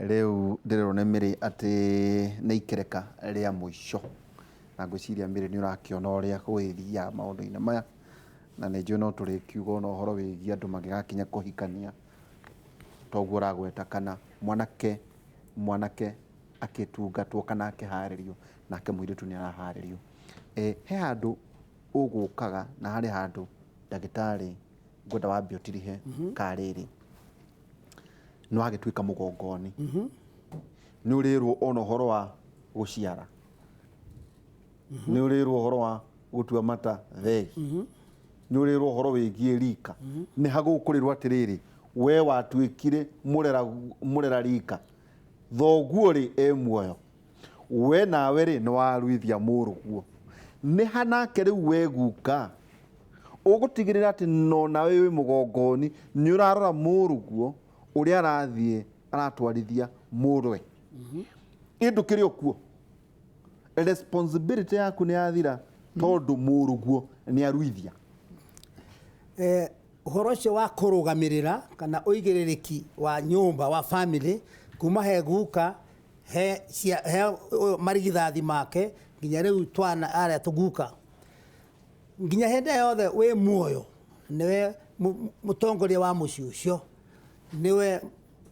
Rĩu ndĩrerwo nĩ Mary atĩ nĩ ikereka rĩa mũico, na ngwĩciria Mary nĩ ũrakĩona ũrĩa gũgĩthiaga maũndũ-inĩ maya, na nĩ njũĩ no tũrĩkiuga ona ũhoro wĩgiĩ andũ mangĩgakinya kũhikania, toguo ũragweta kana mwanake mwanake akĩtungatwo kana akĩharĩrio, nake mũirĩtu nĩ araharĩrio. He handũ ũgũkaga na harĩ handũ ndagĩtarĩ ngwenda wambe ũtirihe karĩrĩ. Nĩ wagĩtuĩka mũgongoni. Nĩ ũrĩrwo ona ũhoro wa gũciara. Nĩ ũrĩrwo ũhoro wa gũtua mata thegi. Nĩ ũrĩrwo ũhoro wĩgiĩ rika. Nĩ hagũkũrĩrwo atĩrĩrĩ, we watuĩkire mũrera, mũrera rika. Thoguo rĩ e muoyo. We nawe rĩ nĩ waruithia mũrũguo. Nĩ ha nake rĩu we guka ũgũtigĩrĩra atĩ no nawe wĩ mũgongoni nĩ ũrarora mũrũguo ũrĩa arathiĩ aratwarithia mũrwe. Ĩ ndũkĩrĩ o kuo. Responsibility yaku nĩ yathira tondũ mũrũguo nĩ aruithia. Ũhoro ũcio wa kũrũgamĩrĩra kana ũigĩrĩrĩki wa nyũmba wa family kuma he guka he cia he ũyũ marigithathi make nginya rĩu twana arĩa tũguka nginya hĩndĩ ĩyo yothe wĩ muoyo nĩwe mũtongoria wa mũciĩ ũcio nĩwe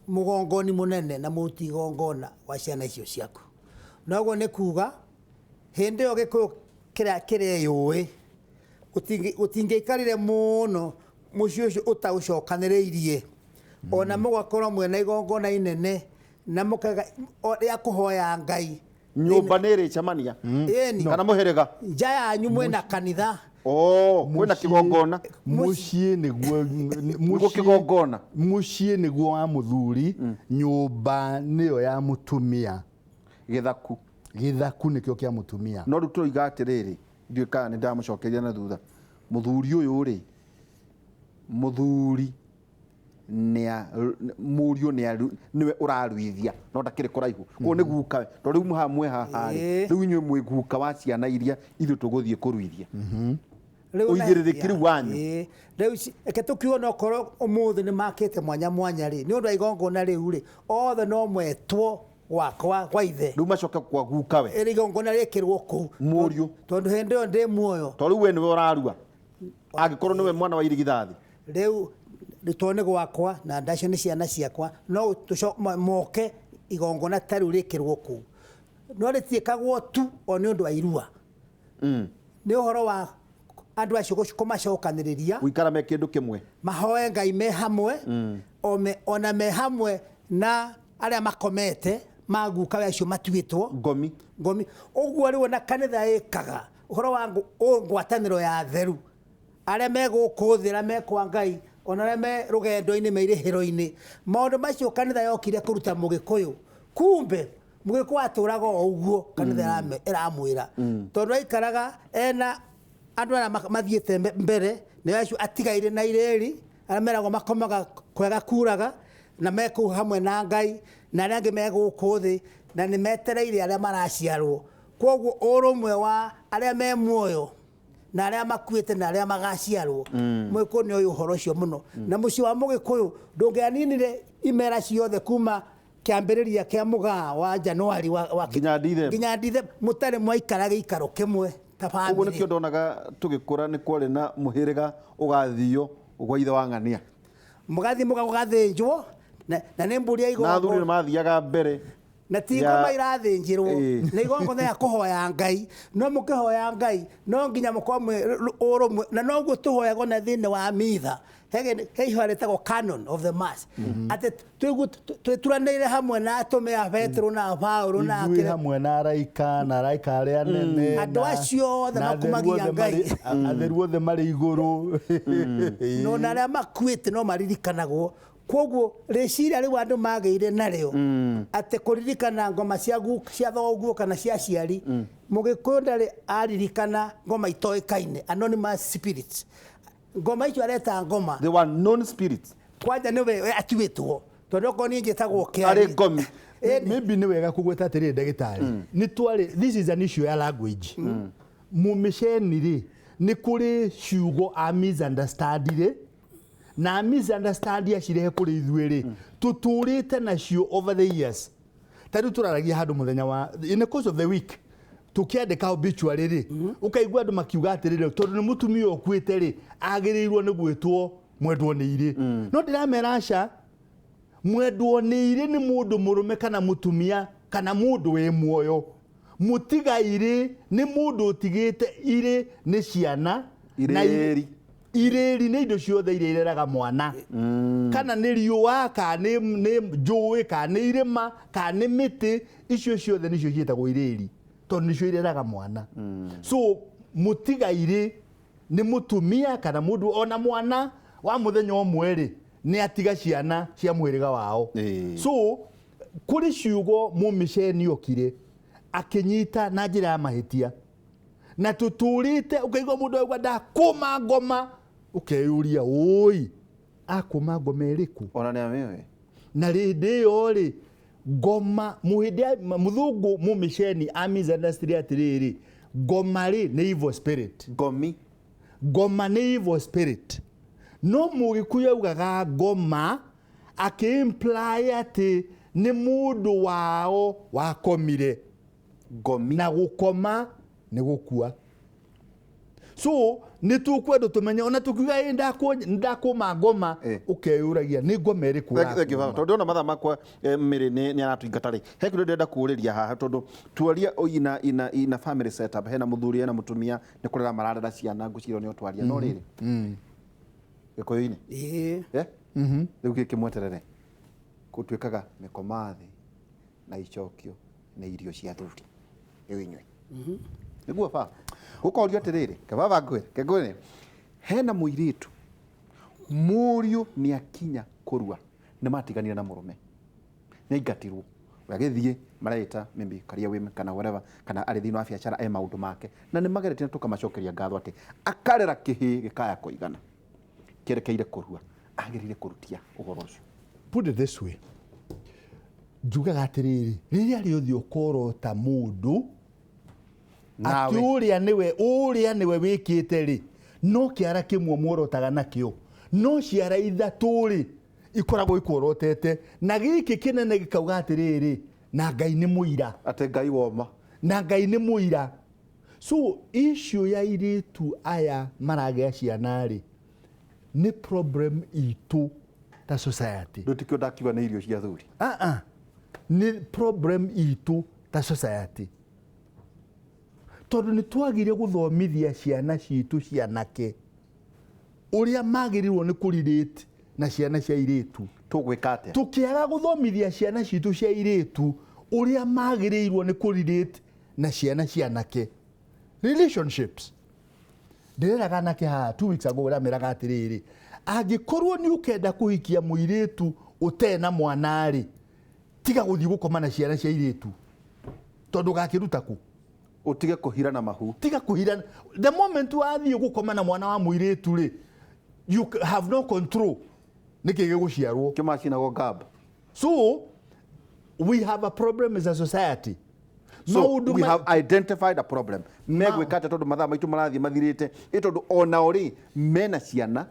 mũgongoni mũnene na mũruti igongona wa ciana icio ciaku. Noguo nĩ kuga hĩndĩ ĩyo gĩkũyũ kĩrĩa kĩreyũĩ gũtingĩaikarire mũno mũciĩ ũcio ũtaũcokanĩrĩirie ona mũgakorwo mwĩna igongona inene na mũkaga rĩa kũhoya Ngai. Nyũmba nĩ ĩrĩcemania Ĩni. Kana mũhĩrĩga. Nja yanyu mwĩna kanitha. Oh, kwĩna kĩgongona. Mũciĩ nĩguo Nĩguo kĩgongona. Mũciĩ nĩguo wa mũthuri, nyũmba nĩyo ya mũtumia. Gĩthaku. Gĩthaku nĩkĩo kĩa mũtumia. No rĩu tũroiga atĩrĩrĩ, ndiũĩ kana nĩ ndamũcokeria na thutha. Mũthuri ũyũ rĩ, mũthuri mũriũ nĩwe ũraruithia no ndakĩrĩ kũraihu koguo nĩ guka tondũ rĩu haha mwĩ haha rĩ rĩu inyuĩ mwĩ guka wa ciana iria ithuĩ tũgũthiĩ kũruithia. Ũigĩrĩrĩki rĩu wanyu. Rĩu reke tũkiuge no korwo ũmũthĩ nĩ makĩte mwanya mwanya rĩ, nĩ ũndũ wa igongona rĩu rĩ, othe no metwo gwakwa gwa ithe. Rĩu macoke kwa guka we. Ĩrĩ igongona rĩkĩrwo kũu. Mũriũ. Tondũ hĩndĩ ĩyo ndĩ muoyo. Tondũ rĩu we nĩwe ũrarua. Angĩkorwo nĩwe mwana wa irigithathi. Rĩu tondũ nĩ gwakwa na ndacio nĩ ciana ciakwa no moke igongona ta rĩu rĩkĩrwo kũu. No rĩtiĩkagwo tu o nĩ ũndũ wa irua. Nĩ ũhoro wa andũ acio kũmacokanĩrĩria. Gũikara me kĩndũ kĩmwe. Mahoe Ngai me hamwe, ona me hamwe na arĩa makomete magukawe acio matuĩtwo. Ngomi. Ngomi. Ũguo rĩu ona kanitha ĩkaga ũhoro wa ngwatanĩro ya atheru. Arĩa me gũkũ thĩ, arĩa me kwa Ngai, ona arĩa me rũgendo-inĩ, me irĩhĩro-inĩ. Maũndũ macio kanitha yokire kũruta Mũgĩkũyũ. Kumbe Mũgĩkũyũ atũraga o ũguo kanitha ĩramwĩra. Tondũ aikaraga ena andũ arĩa mathiĩte mbere, nĩo acio atigaire na irĩri, arĩa meragwo makomaga kwega kuraga, na me kũu hamwe na Ngai, na arĩa angĩ me gũkũ thĩ, na nĩ metereire arĩa maraciarwo. Kwoguo ũrũmwe wa arĩa me muoyo na arĩa makuĩte na arĩa magaciarwo, Mũgĩkũyũ nĩ oĩ ũhoro ũcio mũno. Na mũciĩ wa Mũgĩkũyũ ndũngĩaninire imera ciothe kuma kĩambĩrĩria kĩa mũgaa wa Januari wa Nginya Dithemba. Nginya Dithemba mũtarĩ mwaikara gĩikaro kĩmwe ta Ũguo bamĩrĩ. nĩkĩo ndonaga tũgĩkũra nĩ kwarĩ na mũhĩrĩga ũgathio gwa ithe wa ng'ania. Mũgathiĩ mũgathĩnjwo na nĩ mbũri ya Na athuri igongona. nĩ mathiaga mbere. Na ti ngoma irathĩnjĩrwo, nĩ igongona rĩa kũhoya Ngai. No mũkĩhoya Ngai no nginya mũkorwo mwĩ ũrũmwe, na noguo tũhoyaga ona thĩinĩ wa mitha. He ihoya rĩtagwo canon of the mass, atĩ twĩturanĩire hamwe na atũme a Petero na Paulo na Ithuĩ hamwe na araika na araika arĩa anene Andũ acio othe na atheru makumagia othe Ngai. atheru othe marĩ igũrũ. No na arĩa makuĩte no maririkanagwo. Kwoguo rĩciria rĩu andũ magĩire narĩo atĩ kũririkana ngoma cia cia thoguo kana cia aciari, Mũgĩkũyũ ndarĩ aririkana ngoma itoĩkaine, anonymous spirits. Ngoma icio areta ngoma. They were known spirits. Kwanja nĩwe atuĩtwo tondũ okorwo niĩ njĩtagwo Kĩari. Arĩ ngomi. Ĩni. Maybe nĩ wega kũgweta atĩrĩrĩ ndagĩtarĩ, nĩ twarĩ, this is an issue ya language. Mũmĩceni rĩ, nĩ kũrĩ ciugo a misunderstand rĩ, Na misunderstand acirehe kũrĩ ithuĩ rĩ, tũtũrĩte nacio over the years. Ta rĩu tũraragia handũ mũthenya wa, in the course of the week, tũkĩandĩka obituary rĩ, ũkaigua andũ makiuga atĩrĩrĩ, tondũ nĩ mũtumia ũkuĩte rĩ, agĩrĩirwo nĩ gwĩtwo mwendwo nĩ irĩ. No ndĩramera aca, mwendwo nĩ irĩ nĩ mũndũ mũrũme kana mũtumia kana mũndũ wĩ muoyo. Mũtiga irĩ nĩ mũndũ ũtigĩte irĩ nĩ ciana na Irĩri. Irĩri nĩ indo ciothe iria ireraga mwana, kana nĩ riũa, kana nĩ njũĩ, kana nĩ irĩma, kana nĩ mĩtĩ, icio ciothe nĩcio ciĩtagwo irĩri tondũ nĩcio ireraga mwana. So mũtiga irĩ nĩ mũtumia kana mũndũ ona mwana wa mũthenya ũmwe rĩ, nĩ atiga ciana cia mũhĩrĩga wao. So kũrĩ ciugo mũmĩceni okire akĩnyita na njĩra ya mahĩtia, na tũtũrĩte ũkaigua mũndũ auga ndakũma ngoma, ũkeyũria ũi akũma ngoma ĩrĩkũ? Ona nĩ amĩũĩ. Na rĩndĩ ĩyo rĩ, ngoma mũhĩndĩ mũthũngũ mũmĩceni a misunderstood atĩrĩrĩ, ngoma rĩ nĩ evil spirit. Ngomi. Ngoma nĩ evil spirit, no mũgĩkũyũ augaga ngoma akĩ-imply atĩ nĩ mũndũ wao wakomire. Ngomi. Na gũkoma nĩ gũkua. So nĩ tũkwenda tũmenye ona tũkiuga ĩ ndakũma ngoma, ũkeyũragia nĩ ngoma ĩrĩkũ Thank you, baba. ũrakũma. Tondũ ndĩrona mathaa makwa, mĩrĩ nĩ aratũingata rĩ, he kĩndũ ndĩrenda kũũrĩria haha, tondũ tuaria ina family setup, hena mũthuri, hena mũtumia, nĩ kũrera mararera ciana, ngwĩciria nĩ ũtwaria no rĩrĩ gĩkũyũ-inĩ. Ĩĩ. Eh? Rĩu gĩkĩ mweterere gũtuĩkaga mĩkoma thĩ na icokio nĩ irio cia thuri rĩu inyuĩ nĩguo baba gũkorio atĩrĩrĩ, kebaba ngwĩre kengwĩre hena mũirĩtu mũriũ nĩ akinya kũrua, nĩ matiganire na mũrũme, nĩ aingatirwo, we agĩthiĩ mareita maybe career women kana whatever, kana arĩ thĩinĩ wa biacara e maũndũ make, na nĩ mageretie na tũkamacokeria ngatho atĩ akarera kĩhĩĩ gĩkaya kũigana kĩerekeire kũrua, agĩrĩire kũrutia ũhoro ũcio. Put it this way, njugaga atĩrĩrĩ, rĩrĩa rĩothe ũkorota mũndũ Nawe. atĩ ũrĩa nĩwe wĩkĩte rĩ, no kĩara kĩmwe muorotaga nakĩo, no ciara ithatũ rĩ ikoragwo ikuorotete, na gĩkĩ kĩnene gĩkauga atĩrĩrĩ, na Ngai nĩ mũira. Atĩ Ngai woma. Na Ngai nĩ mũira. So issue ya airĩtu aya maragĩa ciana rĩ, nĩ problem itũ ta society. Rĩu tikĩo ndakiuga nĩ irio cia thuri. Ah ah, nĩ problem itũ ta society, tondũ nĩ twagire gũthomithia ciana citũ cianake ũrĩa magĩrĩirwo nĩ kũrelate na ciana cia airĩtu. Tũgwĩka atĩa? Tũkĩaga gũthomithia ciana citũ cia airĩtu ũrĩa magĩrĩirwo nĩ kũrelate na ciana cianake, relationships. Ndĩreraga anake haha 2 weeks ago, ũrameraga atĩrĩrĩ, angĩkorwo nĩ ũkenda kũhikia mũirĩtu ũtena mwana rĩ, tiga gũthiĩ gũkoma na ciana cia airĩtu, tondũ ũgakĩruta kũ? Ũtige kũhira na mahu. Tiga kũhira. The moment wathiĩ gũkoma na mwana wa mũirĩtu rĩ, you have no control nĩkĩ gĩgũciarwo. Kĩo macinagwo ngamba. So we have a problem as a society. So Maũndũ we have identified a problem. Megwĩka atĩa, tondũ mathaa maitũ marathiĩ mathirĩte, ĩ tondũ onao rĩ mena ciana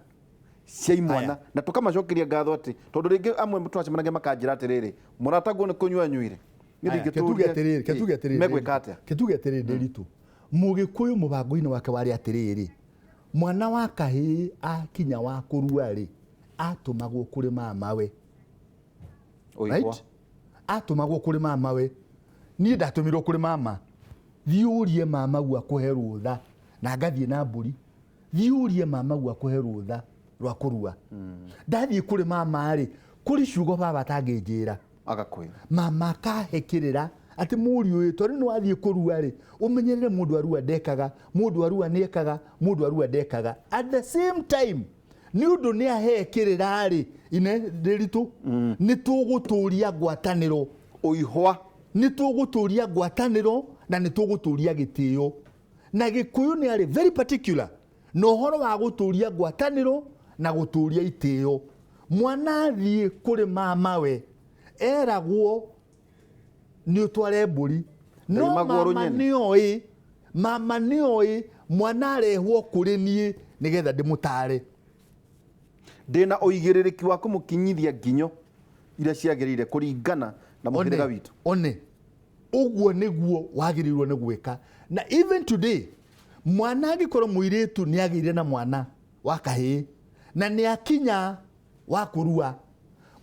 cia imwana, Aya. na tũkamacokeria ngatho atĩ tondũ rĩngĩ amwe twacemanagia makanjĩra atĩrĩrĩ, mũrataguo nĩ kũnyua nyuire. Niĩ Aya, ketuge ndingĩtũria- atĩrĩrĩ, ketuge atĩrĩrĩ. Megwĩka atĩa? Ketuge atĩrĩrĩ, Ndĩritũ, mũgĩkũyũ mũbango-inĩ wake warĩ atĩrĩrĩ, mwana wa kahĩĩ akinya wa kũrua rĩ, atũmagwo kũrĩ mamawe. Ũigua. Right, atũmagwo kũrĩ mamawe. Niĩ ndatũmirwo kũrĩ mama, thiĩ ũrie mama gu akũhe rũtha, na ngathiĩ na mbũri, thiĩ ũrie mama gu akũhe rũtha rwa kũrua. Ndathiĩ kũrĩ mama rĩ, kũrĩ ciugo baba atangĩnjĩra. Agakwĩra. Mama akahe kĩrĩra atĩ mũriũ ũyũ, tondũ nĩ wathiĩ kũrua rĩ, ũmenyerere mũndũ arua ndekaga, mũndũ arua nĩekaga, mũndũ arua ndekaga. At the same time, nĩ ũndũ nĩ ahe kĩrĩra rĩ, ine ndĩritũ, nĩ tũgũtũria ngwatanĩro. Ũihwa. Nĩ tũgũtũria ngwatanĩro na nĩ tũgũtũria gĩtĩo. Na gĩkũyũ nĩ arĩ very particular na ũhoro wa gũtũria ngwatanĩro na gũtũria itĩo. Mwana athiĩ kũrĩ mamawe eragwo nĩ ũtware mbũri, no Ndaimagwo mama rũnyene. nĩoĩ, mama nĩoĩ mwana arehwo kũrĩ niĩ nĩgetha ndĩmũtare. Ndĩna ũigĩrĩrĩki wa kũmũkinyithia nginyo iria ciagĩrĩire kũringana na mũhĩrĩga witũ. One ũguo nĩguo wagĩrĩirwo nĩ gwĩka. Na even today, mwana angĩkorwo mũirĩtu nĩ agĩire na mwana wa kahĩĩ na nĩ akinya wa kũrua,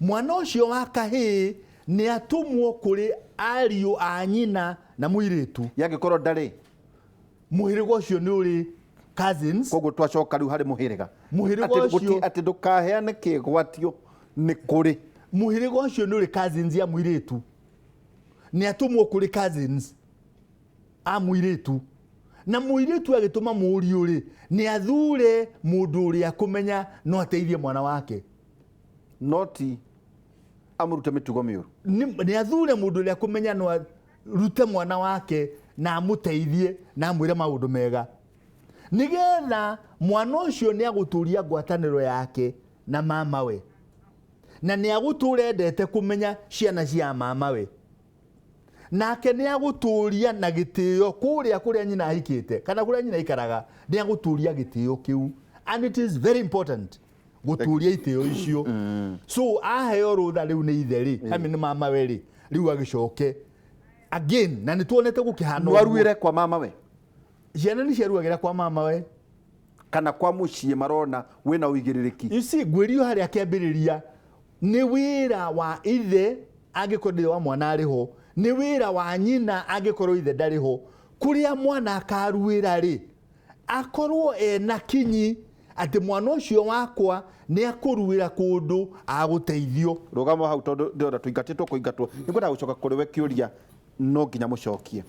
mwana ũcio wa kahĩĩ nĩ atũmwo kũrĩ ariũ a nyina na mũirĩtu. Yangĩkorwo ndarĩ? Mũhĩrĩga ũcio nĩ ũrĩ cousins. Koguo twacoka rĩu harĩ mũhĩrĩga. Mũhĩrĩga Atĩ ũcio- atĩ ndũkaheane kĩgwatio nĩ kũrĩ. Mũhĩrĩga ũcio nĩ ũrĩ cousins ya mũirĩtu, nĩ atũmwo kũrĩ cousins a mũirĩtu, na mũirĩtu agĩtũma mũriũ rĩ, nĩ athure mũndũ ũrĩa kũmenya no ateithie mwana wake. Noti amũrute mĩtugo mĩũru. Nĩ athure mũndũ ũrĩa kũmenya no arute mwana wake na amũteithie na amwĩre maũndũ mega, nĩgetha mwana ũcio nĩ agũtũria ngwatanĩro yake na mamawe, na nĩ agũtũra endete kũmenya ciana cia mamawe, nake nĩ agũtũria na gĩtĩo kũrĩa kũrĩa nyina ahikĩte kana kũrĩa nyina aikaraga, nĩ agũtũria gĩtĩo kĩu. And it is very important gũtũria itĩo icio. So aheo rũtha rĩu nĩ ithe rĩ, I mean, nĩ mamawe rĩ, rĩu agĩcoke again, na nĩ tuonete gũkĩhana ũguo. Nwaruĩre kwa mamawe. Ciana nĩ ciaruagĩra kwa mamawe kana kwa mũciĩ marona wĩna ũigĩrĩrĩki. You see, ngwĩrio harĩa kĩambĩrĩria nĩ wĩra wa ithe angĩkorwo ithe wa mwana arĩ ho, nĩ wĩra wa nyina angĩkorwo ithe ndarĩ ho. Kũrĩa mwana akaruĩra rĩ, akorwo ena kinyi atĩ mwana ũcio wakwa nĩ akũruĩra kũndũ agũteithio. Rũgamo hau tondũ ndĩrona tũingatĩtwo kũingatwo. Nĩngwenda gũcoka kũrĩ we kĩũria no nginya mũcokie.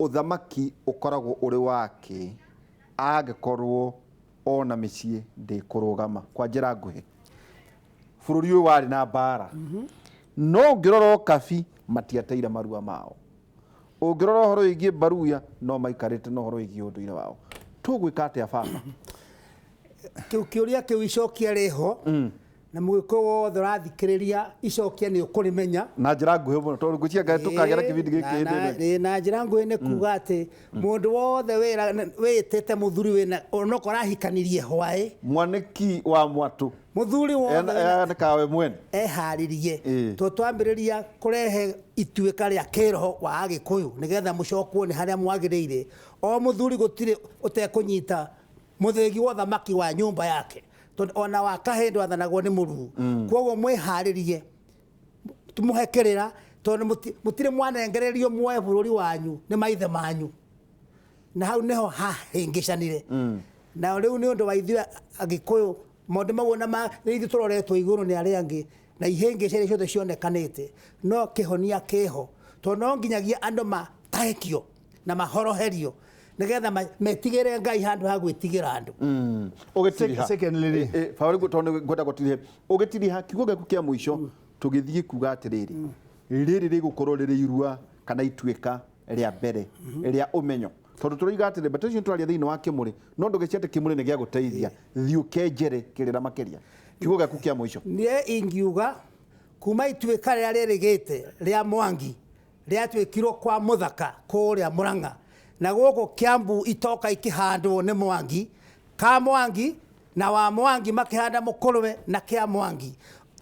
Ũthamaki ũkoragwo ũrĩ wake angĩkorwo ona mĩciĩ ndĩkũrũgama kwa njĩra nguhĩ. Bũrũri ũyũ warĩ na mbara, no ũngĩrora Ũkabi matiateire marua mao, ũngĩrora ũhoro wĩgiĩ Baruya no maikarĩte na ũhoro wĩgiĩ ũndũire wao. Tũgwĩka atĩa, baba? Kĩu kĩũria kĩu icokia rĩho, na mũgĩkũyũ wothe ũrathikĩrĩria icokia nĩ ũkũrĩmenya. Na njĩra nguhĩ mũno tondũ ngwĩciria Ngai tũkagera kĩbindi gĩkĩ hĩndĩ ĩno. Na njĩra nguhĩ nĩ kuga atĩ mũndũ wothe wĩĩtĩte mũthuri wĩna onokorwo arahikanirie hwaĩ, mwanĩki wa mwatũ, mũthuri wothe wĩna nĩkawe mwene eharĩrie, to twambĩrĩria kũrehe ituĩka rĩa kĩroho wa Agĩkũyũ nĩgetha mũcokwo nĩ harĩa mwagĩrĩire. O mũthuri gũtirĩ ũtekũnyita mũthĩgi wa ũthamaki wa nyũmba yake, tondũ ona wa kahĩĩ ndwathanagwo nĩ mũruu. Koguo mwĩharĩrie, tũmũhe kĩrĩra, tondũ mũtirĩ mwanengererio muoe bũrũri wanyu nĩ maithe manyu, na hau nĩho hahĩngĩcanire. Na rĩu nĩ ũndũ wa ithuĩ Agĩkũyũ maũndũ mau ona nĩ ithuĩ tũroretwo igũrũ nĩ arĩa angĩ na ihĩngĩca iria ciothe cionekanĩte, no kĩhonia kĩho, tondũ no nginyagia andũ matahĩkio na mahoroherio nĩgetha metigĩre Ngai handũ ha gwĩtigĩra andũ. Ũgĩtiriha. Secondly rĩ. Baba, rĩu tondũ ngwenda gũtiriha. Ũgĩtiriha kiugo gĩaku kĩa mũico, tũgĩthiĩ kuga atĩrĩrĩ, rĩrĩ rĩgũkorwo rĩrĩ irua kana ituĩka rĩa mbere rĩa ũmenyo, tondũ tũroiga atĩrĩ mbete icio twaria thĩinĩ wa kĩmũrĩ, no ndũgĩcie atĩ kĩmũrĩ nĩ gĩa gũteithia, thiĩ ũkenjere kĩrĩra makĩria. Kiugo gĩaku kĩa mũico. Niĩ ingiuga kuma ituĩka rĩrĩa rĩrĩgĩte rĩa Mwangi rĩatuĩkirwo kwa Mũthaka kũrĩa Mũrang'a, na gũkũ Kiambu itoka ikĩhandwo nĩ Mwangi, ka Mwangi na wa Mwangi makĩhanda mũkũrwe na kĩa Mwangi,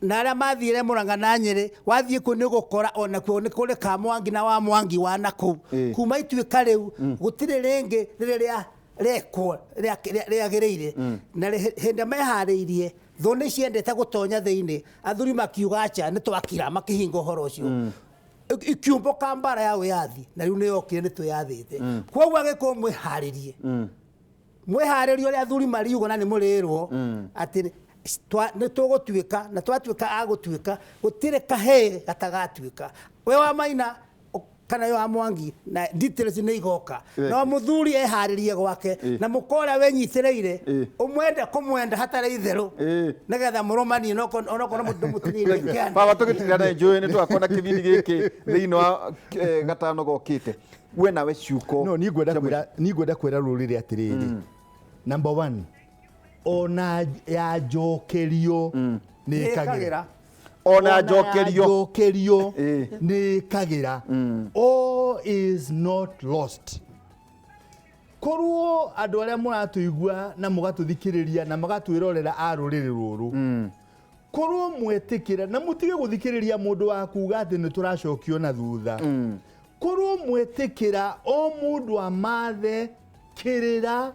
na arĩa mathire Mũrang'a na Nyĩrĩ wathiĩ kũu nĩ ũgũkora ona kuo nĩ kũrĩ ka Mwangi na wa Mwangi wa nakũu. Kuma ituĩka rĩu gũtirĩ rĩngĩ rĩrĩ rĩa rekwo rĩagĩrĩire, na hĩndĩ ĩrĩa meharĩirie thũ nĩ ciendete gũtonya thĩinĩ, athuri makiuga acha nĩ twakira, makĩhinga ũhoro ũcio, ikiumbũka mbara ya wĩyathi, na rĩu nĩ yokire nĩ twĩyathĩte. Koguo Agĩkũyũ mwĩharĩrie, mwĩharĩrie ũrĩa athuri mariuga, na nĩ mũrĩrwo atĩ nĩ tũgũtuĩka, na twatuĩka a gũtuĩka gũtirĩ kahĩĩ gatagatuĩka, we wa Maina kana we wa Mwangi, na details nĩ igoka. No mũthuri eharĩrie gwake na mũka ũrĩa wĩnyitĩrĩire, ũmwende kũmwenda hatarĩ itherũ, nĩgetha mũrũmanie onokorwo ndũmũtinĩirie kĩande. Baba, tũgĩtirira na njũĩ nĩ tũgakorwo na kĩbindi gĩkĩ thĩinĩ wa gatano gokĩte. We nawe ciuko. No niĩ ngwenda kwĩra, niĩ ngwenda kwĩra rũrĩrĩ atĩrĩrĩ, number one, ona ya njokerio nĩ ĩkagĩra. Ona njokerio. Njokerio nĩ ĩkagĩra. All is not lost. Korwo andũ arĩa mũratũigua na mũgatũthikĩrĩria na mũgatwĩrorera a rũrĩrĩ rũrũ, korwo mwetĩkĩra na mũtige gũthikĩrĩria mũndũ wa kuga atĩ nĩ tũracokio na thutha, korwo mwetĩkĩra o mũndũ amathe kĩrĩra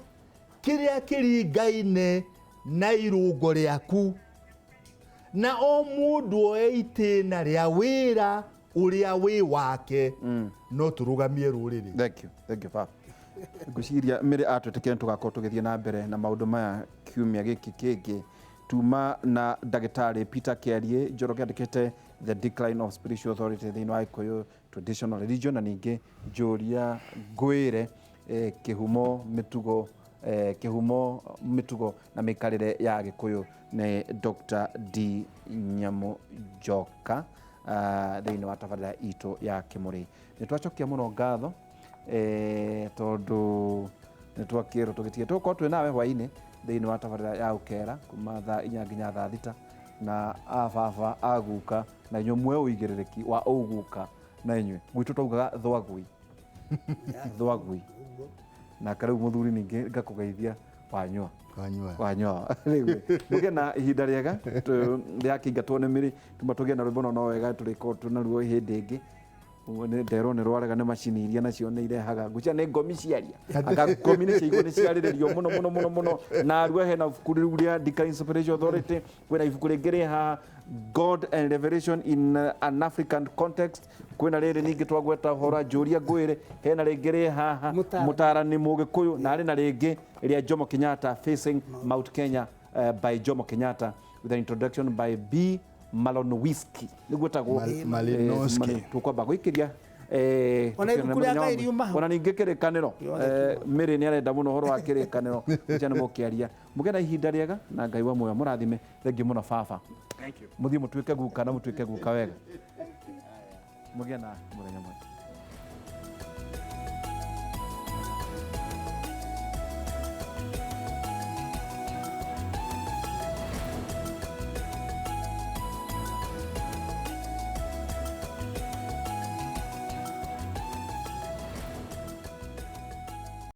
kĩrĩa kĩringaine na irũngo rĩaku, na o mũndũ oe itĩna rĩa wĩra ũrĩa wĩ wake, no tũrũgamie rũrĩrĩ. Thank you, thank you baba. Ngwĩciria Mĩrĩ atwĩtĩkĩra tũgakorwo tũgĩthiĩ na mbere na maũndũ maya kiumia gĩkĩ kĩngĩ. Tuma na ndagĩtarĩ Peter Kĩarie Njoroge, andĩkĩte The Decline of Spiritual Authority thĩinĩ wa Gĩkũyũ Traditional Religion, na ningĩ Njũria Ngwĩre, kĩhumo mĩtugo na mĩikarĩre ya Gĩkũyũ nĩ Dr. D Nyamu Njoka, thĩinĩ wa tabarĩra itũ ya Kĩmũrĩ. Nĩ twacokia mũno ngatho, tondũ nĩ twakĩrwo tũgĩtige tũgũkorwo twĩ nawe hwainĩ thĩinĩ wa tabarĩra ya Ũkera kuma thaa 4 nginya thaa 6, na ababa aguka na inyuĩ mwe ũigĩrĩrĩki wa ũguka, na inyuĩ gwitũ twaugaga thwagui thwagui, na rĩu mũthuri ningĩ ngakũgeithia wanyua. Wanyua. Wanyua. Rĩu mũgĩe na ihinda rĩega rĩakĩingatwo nĩ mĩrĩ tuma tũgĩe na rwĩmbo no wega tũrĩkorwo twĩnaruo hĩndĩ ĩngĩ. Nderwo nĩ rwarega nĩ macini iria nacio nĩ irehaga ngũcia nĩ ngomi ciaria, anga ngomi nĩ ciaigwo nĩ ciarĩrĩrio mũno mũno mũno mũno. Na arua hena ibuku rĩu rĩa Decline Spiritual Authority, kwĩna ibuku rĩngĩ rĩ haha, God and Revelation in an African Context, kwĩna rĩrĩ ningĩ twagweta ũhoro wa Njũria Ngwĩre, hena rĩngĩ rĩ haha. Mũtaarani. Mũtaarani Mũgĩkũyũ, na harĩ na rĩngĩ rĩa Jomo Kenyatta, Facing Mount Kenya, by Jomo Kenyatta with an introduction by B Malonowski, nĩguo tagwo. Malinowski. Tũkwamba gwĩkĩria Ona ibuku rĩa Ngai riuma hau. Ona ningĩ kĩrĩkanĩro. Rĩothe. Mĩrĩ nĩ arenda mũno ũhoro wa kĩrĩkanĩro ũcio nĩ mũkĩaria. Mũgĩe na ihinda rĩega na Ngai wa muoyo mũrathime. Thengiũ mũno baba. Thank you. Mũthiĩ mũtuĩke guka na mũtuĩke guka wega. Mũgĩe na mũthenya mwega.